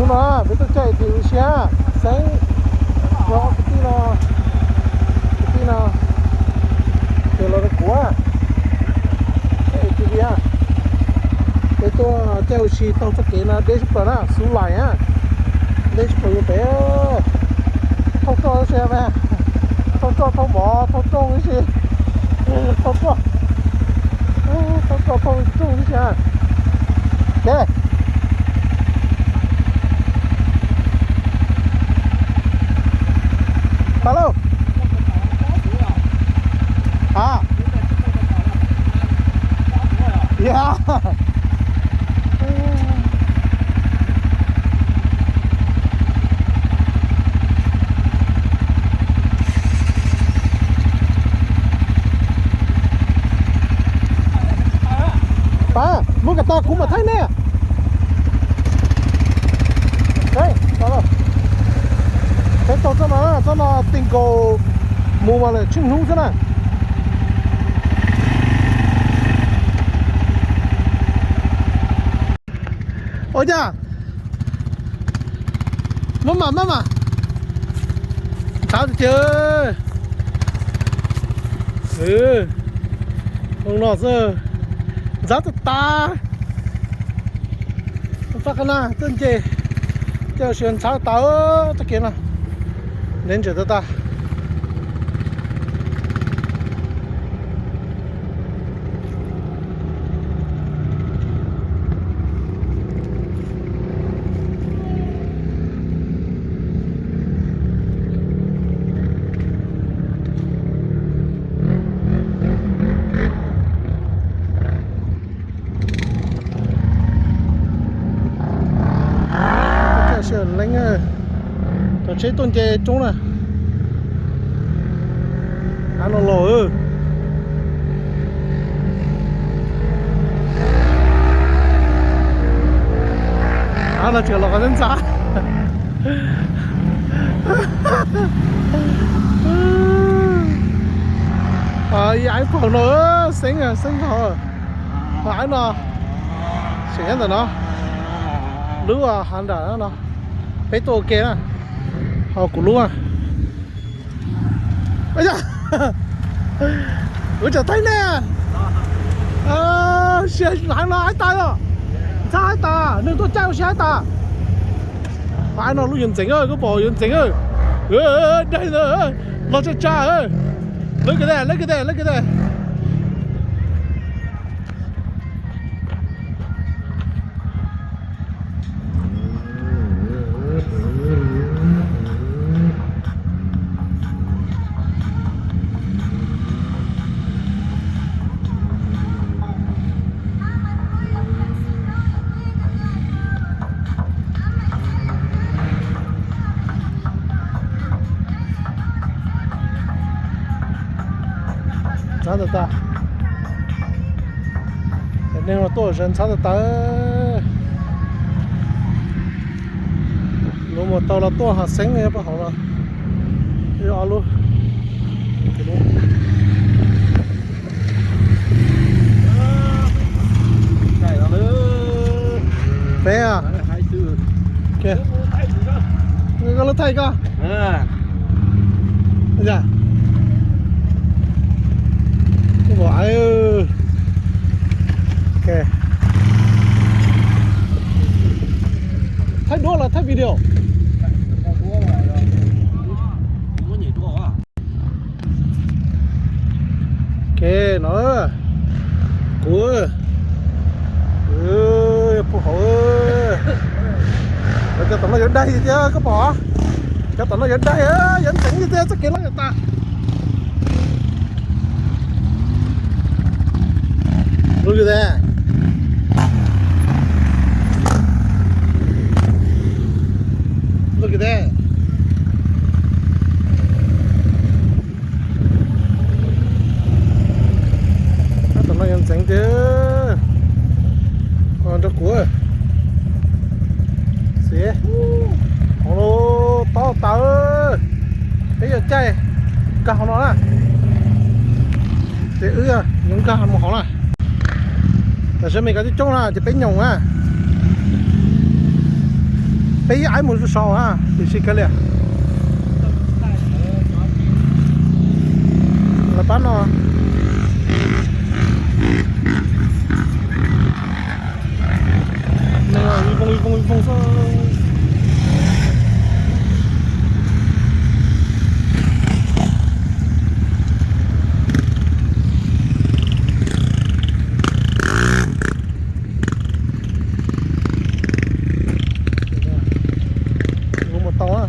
No peb tuaj caij A T V ua si, Xeeb, no kwv tij no, kwv tij no, ces los rau kuv, caij A T V, peb tuaj caij ua si taug txoj kev no deb tshaj plaws na, xub lais na, deb tshaj plaws yuav pem, thauj roj si, thauj roj thauj mov thauj rooj si, thauj roj, thauj roj thauj rooj si. Pab lauj. A, ya. Pab muab kom tau kuv mam thaij nej. Peb taug txoj no, txoj no ti nkaus mus mas lawm tsheej hnub xwb na. Ua cas, maj mam maj mam, ntxhab tiag tiag. Zoo no xwb, ntxhab tas tas. Faj qab na tuaj nce, caij ua si ntxhab tas txoj kev no, ntev ntsawm tas tas. Leej, cov tsheb tuaj nce roob na. Av no los, av no tseem los qhov ntxhab. Ib aiv phaum no, Xeeb, Xeeb nkaus. Ho aiv no, tseem nyob ntawm no, lub hav nram no, peb tuaj ua ke na, ho kuv lub. Ua cas, ua tsaug thaij nej, sia hav no haib tas os, ntxhab haib tas, neeg tuaj caij ua si haib tas. Haib no lub yuav ntxeev, koj pom yuav ntxeev, daig ntawd, los tsa tsa, look at that, look at that, look at that. Ntxhab tas tas. Cov neeg no tuaj zov ntxhab tas tas. Lub mus tau los tuaj hav xeeb pab hauv los. Ib ob lub. Peb, koj lub thaij koj. Thaij duab los thaij video? Ok, no kuv puag hauv. Cov tom no yuav daig thiab koj pom, cov tom no yuav daig, yuav ntxeev tiag tiag, txoj kev no yuav tas. Look at that. Look at that. Tom no yuav ntxeev tiag. Nrog kuv, xiv, hauv no tob tas. Peb yuav caij nkag hauv no na. Ces wb yuav nkag mus hauv na. Tam sim no cov coob coob na ces peb nyoos na. Peb ib aiv mus saud na, tiam sis kawg li. Lawv pab no. Nws ib voog ib voog ib voog xwb. Mus tau na.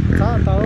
Txhob tau.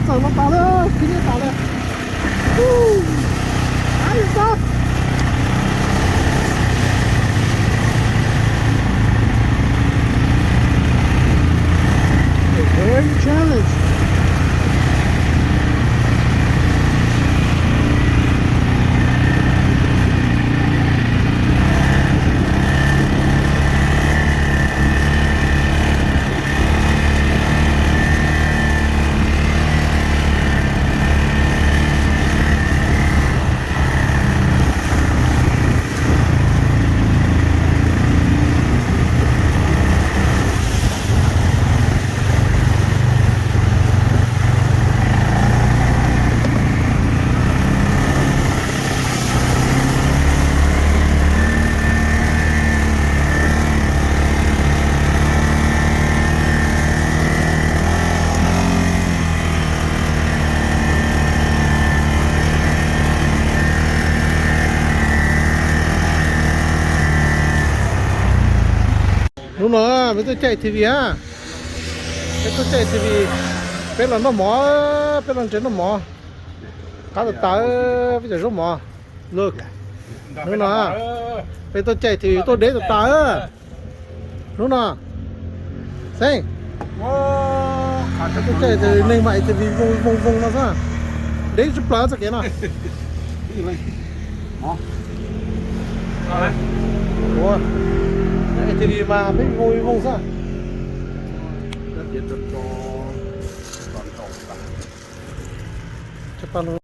Txawm no tas li, khib nyiab tas li. Ub, ib sab. Very challenge. Hnub no peb tuaj caij A T V hab. Peb tuaj caij A T V, peb los noj mov, peb los ntses noj mov. Qab tas tas, peb cov zaub mov. Look, hnub no peb tuaj caij A T V tuaj deb tas tas. Hnub no, Xeeb, peb tuaj caij A T V, neeg mam A T V voog voog voog no xwb. Deb tshaj plaws txoj kev no. Ua, A T V mas peb voog voog xwb. Tshaj plaws no.